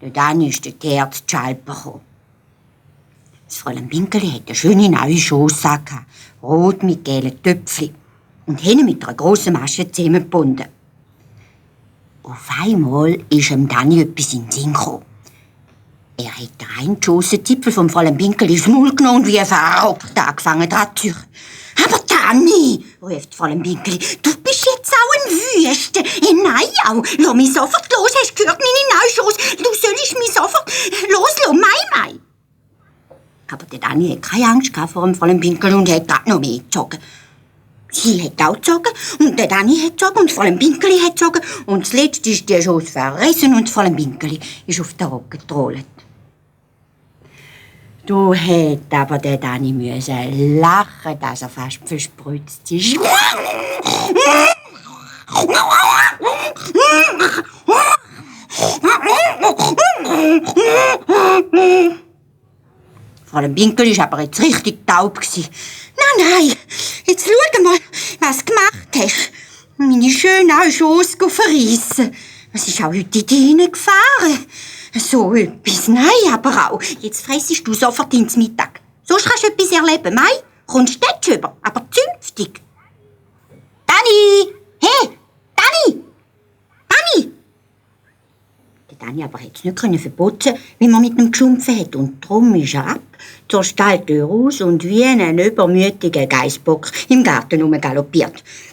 Dann ist der Herzschalper gekommen. Das Fräulein Binkeli hatte eine schöne neue Schossacke, rot mit gelben Töpfchen und hinten mit einer grossen Masche zusammengebunden. Auf einmal ist ihm Dani etwas in den Sinn gekommen. Er hat den reingeschossenen Zipfel vom Fräulein Binkeli ins Maul genommen und wie ein Verrückter angefangen dran zu züchen. «Aber Dani!» ruft Fräulein Binkeli. «Du bist jetzt auch ein Wüste! Nein, auch! Lass mich sofort los! Hast du gehört, meine neue Schoss? Du sollst mich sofort loslassen! Mai! Aber der Dani hatte keine Angst vor dem Fräulein Binkeli und hat grad noch mehr gezogen. Sie hat auch gezogen und der Dani hat gezogen und Fräulein Binkeli hat gezogen und zuletzt ist die Schoss verrissen und Fräulein Binkeli ist auf den Rücken getrollt. Du hätt aber der Dani müssen lachen, dass er fast verspritzt ist. Fräulein Binkeli war aber jetzt richtig taub. Nein, jetzt schau mal, was du gemacht hast. Meine schöne neue Schoss verreissen. Was ist auch heute in die gefahren? So etwas, nein, aber auch. Jetzt fressest du sofort ins Mittag. Sonst kannst du etwas erleben, Mai. Kommst du nicht über, aber zünftig. Dani! Hey! Dani! Dani! Der Dani aber hätte es nicht verputzen, wie man mit ihm geschumpfen hat. Und darum ist er ab zur Stalltür raus und wie ein übermütiger Geissbock im Garten galoppiert.